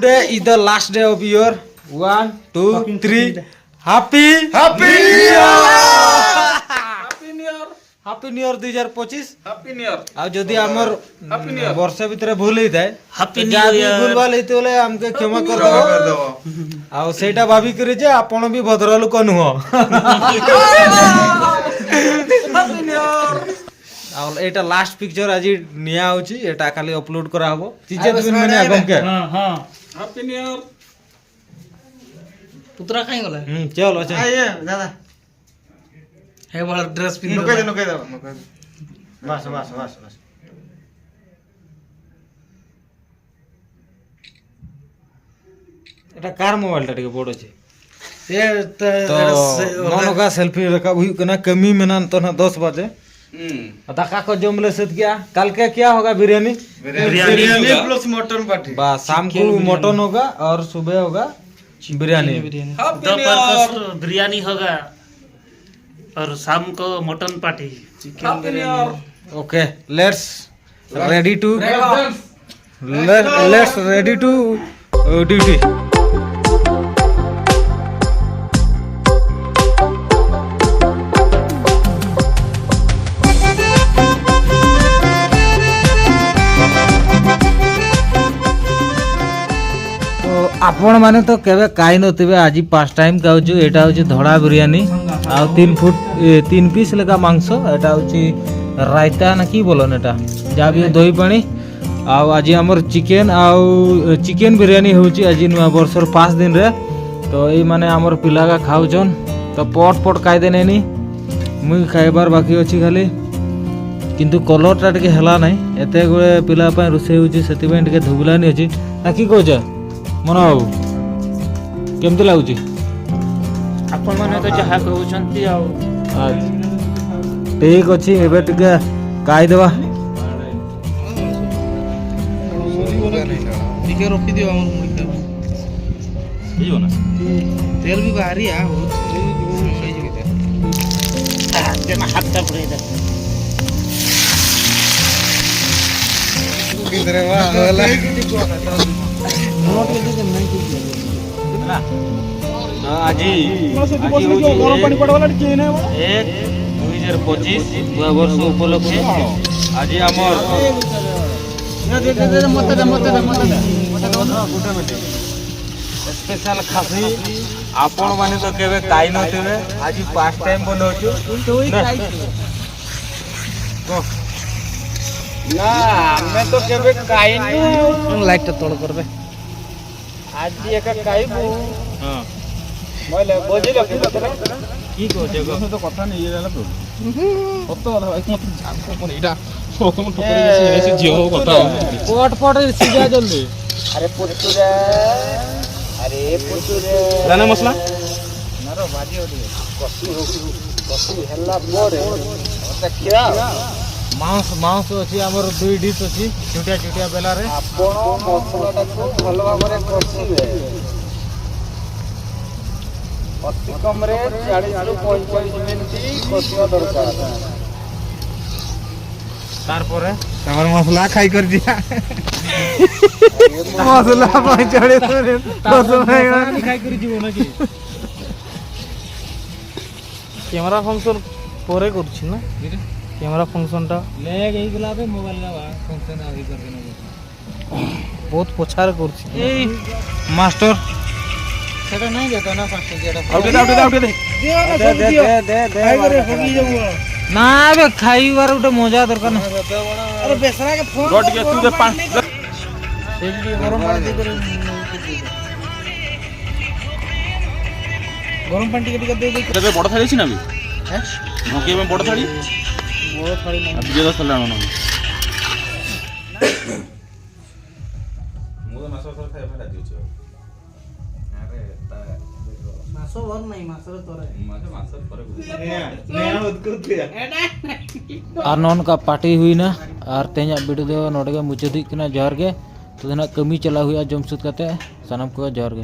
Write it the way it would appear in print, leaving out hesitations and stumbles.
Today is the last day of year. 1, 2, 3. Happy Happy Happy New Year 2025। Happy New Year. ଆଉ ଯଦି ଆମର Happy New Year. ବର୍ଷ ଭିତରେ ଭୁଲ ହେଇଥାଏ, Happy ଯାହା New ବି Year. ଭୁଲ ଭାଲ ହେଇଥିବ ବୋଲେ ଆମକେ କ୍ଷମା କରିଦବ। ଆଉ ସେଇଟା ଭାବିକରି ଯେ ଆପଣ ବି ଭଦ୍ର ଲୋକ ନୁହଁ। ଆଉ ଏଇଟା ଲାଷ୍ଟ ପିକ୍ଚର ଆଜି ନିଆ ହଉଛି, ଏଟା କାଲି ଅପଲୋଡ କରାହବ। ଚିଜେ ଦିନ ମାନେ ଆଗମକେ। ହଁ ହଁ। Happy New Year. ପୁତୁରା କାଇଁ ଗଲା? ହୁଁ, ଚଲ ଅଛେ। ଦାଦା। ହେ ବଳ ଡ୍ରେସ ପିନ୍ଧି ନୁକେଇ ଦେ, ନୁକେଇ ଦେ, ବାସ୍ ବାସ୍ ବାସ୍ ବାସ୍। এটা কার মোবাইলটা ଟିକେ বড় আছে? ଏ তো नौका सेल्फी रकाब हुई कना कमी में ना तो ना 10 बजे दाका को जम ले सत गया। कल के क्या होगा? Biryani. Biryani plus mutton party. बस, शाम को मटन होगा और सुबह होगा बिरयानी। Happy New दोपहर Year. को बिरयानी होगा और शाम को mutton party. Happy New Year. Okay, let's ready to duty. ତ ଆପଣମାନେ ତ କେବେ ଖାଇ ନଥିବେ, ଆଜି ଫାର୍ଷ୍ଟ ଟାଇମ୍ ଖାଉଛୁ। ଏଇଟା ହେଉଛି ଧଳା ବିରିୟାନୀ ଆଉ 3 ଫୁଟ 3 ପିସ୍ ଲେଖା ମାଂସ। ଏଇଟା ହେଉଛି ରାଇତା ନା କି ବୋଲନ୍, ଏଟା ଯାହା ବି ଦହି ପାଣି। ଆଉ ଆଜି ଆମର ଚିକେନ୍ ଆଉ ଚିକେନ୍ ବିରିୟାନୀ ହେଉଛି ଆଜି ନୂଆ ବର୍ଷର 5 ଦିନରେ। ତ ଏଇମାନେ ଆମର ପିଲାଗା ଖାଉଛନ୍, ତ ପଟ ପଟ ଖାଇଦେନେନି, ମୁଇଁ ଖାଇବାର ବାକି ଅଛି ଖାଲି। କିନ୍ତୁ କଲର୍ଟା ଟିକେ ହେଲା ନାହିଁ, ଏତେ ଗୁଡ଼େ ପିଲା ପାଇଁ ରୋଷେଇ ହେଉଛି, ସେଥିପାଇଁ ଟିକେ ଧୁବୁଲାନି ଅଛି ନା କି କହୁଛ ମନ ବାବୁ? କେମିତି ଲାଗୁଛି? ଆପଣମାନେ ତ ଯାହା କହୁଛନ୍ତି ଆଉ। ଆଚ୍ଛା, ଠିକ ଅଛି, ଏବେ ଟିକେ ଖାଇଦେବା। ଟିକେ ରଖିଦିଅ, ଆମର ମୁଢ଼ି ଖାଇବା। ହେଇଯିବ ନା? ତେଲ ବି ବାହାରି ଆ ବହୁତ ହେଇଯିବ। ହାତଟା ପୁରେଇ ଦେ। କିଧରେ ବା ହେଲା? ଆଜି ଆଜି ହେଉଛି 1/2025, ନୂଆ ବର୍ଷ ଉପଲକ୍ଷେ ଆଜି ଆମର ସ୍ପେଶାଲ ଖାସି। ଆପଣ ମାନେ ତ କେବେ ଖାଇ ନଥିବେ, ଆଜି ଫାର୍ଷ୍ଟ ଟାଇମ୍ ବନଉଛୁ। ନା, ଆମେ ତ କେବେ ଖାଇନୁ। ଲାଇଟଟା ତଳ କରବେ। ଆଜି ଏକା ଖାଇବୁ। ହଁ। ବୋଇଲେ ବୁଝିଲ କି? କି କହୁଛ? ତ କଥା ନେଇ ହେଲା ପ୍ରଭୁ, ସତ କଥା ଭାଇ, ମତେ ଜାଣି ଏଇଟା ପ୍ରଥମ ଠୋକରେ ସେ ଝିଅ କଥା। ପଟ ପଟ ସିଝା ଜଲ୍ଦି। ଆରେ ପୁତୁରା, ଆରେ ପୁତୁରା। ଦାନା ମସଲା। କଷି ହେଲା ପରେ ଦେଖିବା। ମାଉଁସ ମାଉଁସ ଅଛି ଆମର, ଦୁଇ ଡିସ୍ ଅଛି ଛୋଟିଆ ଛୋଟିଆ ବେଲାରେ। ଆପଣ ମସଲାଟାକୁ ଭଲ ଭାବରେ କଷିବେ, ଅତି କମରେ 40ରୁ 45 ମିନିଟ୍ କଷିବା ଦରକାର। ତାରପରେ ତାପରେ ମସଲା ଖାଇ କରି ଦିଆ ମସଲା 45 ମିନିଟ୍। ଖାଇ କରି ଯିବ ନାକି? କ୍ୟାମେରା ଫଙ୍କସନ୍ ପରେ କରୁଛି ନା, କ୍ୟାମେରା ଫଙ୍କସନ୍ଟା। ଲେଗ ହେଇଗଲା ଏବେ ମୋବାଇଲ ଫଙ୍କସନ୍ ଆଉ ହେଇପାରିବ। ବହୁତ ପଛାରେ କରୁଛି। ଏଇ ମାଷ୍ଟର ସେଟା ନାଇଁ ଯେତ ନା 5 ଟଙ୍କିଆଟା। ଆଉ ଟିକେ ଦେ, ଆଉ ଟିକେ ଦେ, ଆଉ ଟିକେ ଦେ। ଦେ ଦେ ଦେ ଦେ। ନା, ଏବେ ଖାଇବାର ଗୋଟେ ମଜା ଦରକାର ନା। ଆରେ ବେସରା ଫୋନ। ର ଟିକେ, ତୁ ଦେ ପାଞ୍ଚ। ଗରମ ପାଣି ଦେଇକରି, ଗରମ ପାଣି ଟିକେ ଟିକେ ଦେଇ ଦେଇ। ଏବେ ବଡ଼ ଥାଳି ଅଛି ନା ବି ଢଙ୍କେଇବା ପାଇଁ ବଡ଼ ଥାଳି? ବଡ଼ ଥାଳି ନାହିଁ। ଆଉ ବିଜୟ ଦାସ ଥାଳି ଆଣୁନ। ମୁଁ ତ ମାସ ଥରେ ଖାଇବା ପାଇଁ ରାଜି ଅଛି। ମାସ ଭର ନାହିଁ, ମାସରେ ଥରେ। ମାସ ଥରେ। ᱟᱨ ᱱᱚᱜᱼᱚ ᱱᱚᱝᱠᱟ ᱯᱟर्टी ᱦᱩᱭᱱᱟ ᱟᱨ ᱛᱮᱦᱮᱧᱟᱜ ᱵᱷᱤᱰᱤᱭᱳ ᱫᱚ ᱱᱚᱰᱮ ᱜᱮ ᱢᱩᱪᱟᱹᱫ ᱦᱩᱭᱩᱜ ᱠᱟᱱᱟ᱾ ᱡᱚᱦᱟᱨ ᱜᱮ᱾ ᱛᱚ ᱱᱟᱜ ᱠᱟᱹᱢᱤ ᱪᱟᱞᱟᱣ ᱦᱩᱭᱩᱜᱼᱟ, ᱡᱚᱢ ᱥᱟᱹᱛ ᱠᱟᱛᱮ ᱥᱟᱱᱟᱢ ᱠᱚ ᱡᱚᱦᱟᱨ ᱜᱮ।